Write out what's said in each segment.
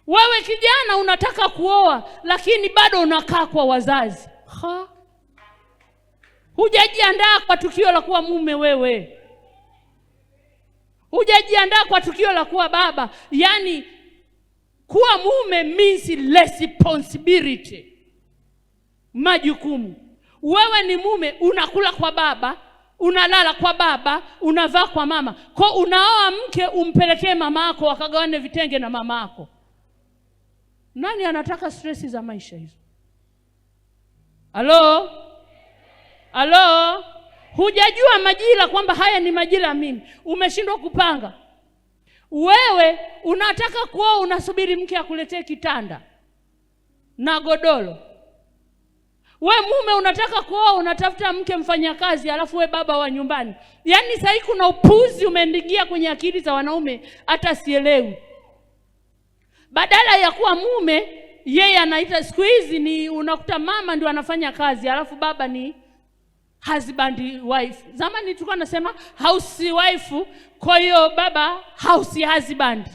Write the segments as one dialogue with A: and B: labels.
A: Wewe kijana unataka kuoa lakini bado unakaa kwa wazazi. Ha? Hujajiandaa kwa tukio la kuwa mume wewe. Hujajiandaa kwa tukio la kuwa baba. Yaani kuwa mume means responsibility. Majukumu. Wewe ni mume, unakula kwa baba, unalala kwa baba, unavaa kwa mama. Kwa unaoa mke umpelekee mama yako wakagawane vitenge na mama yako. Nani anataka stress za maisha hizo? Halo? Halo? Hujajua majira kwamba haya ni majira mimi. Umeshindwa kupanga. Wewe unataka kuoa, unasubiri mke akuletee kitanda na godoro. We mume unataka kuoa, unatafuta mke mfanyakazi, alafu we baba wa nyumbani. Yaani sasa hivi kuna upuzi umeingia kwenye akili za wanaume, hata sielewi. Badala ya kuwa mume, yeye anaita siku hizi ni unakuta mama ndio anafanya kazi, alafu baba ni husband wife. Zamani tulikuwa nasema house wife, kwa hiyo baba house husband.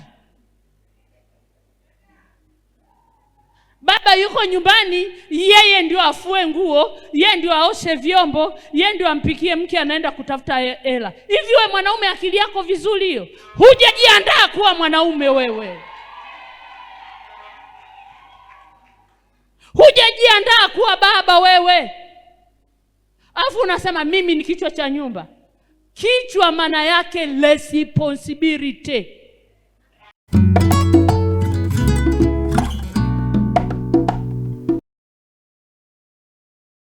A: Baba yuko nyumbani, yeye ndio afue nguo, yeye ndio aoshe vyombo, yeye ndio ampikie mke, anaenda kutafuta hela. Hivi wewe mwanaume akili yako vizuri hiyo? Hujajiandaa kuwa mwanaume wewe. Hujajiandaa kuwa baba wewe. Alafu unasema mimi ni kichwa cha nyumba. Kichwa maana yake responsibility.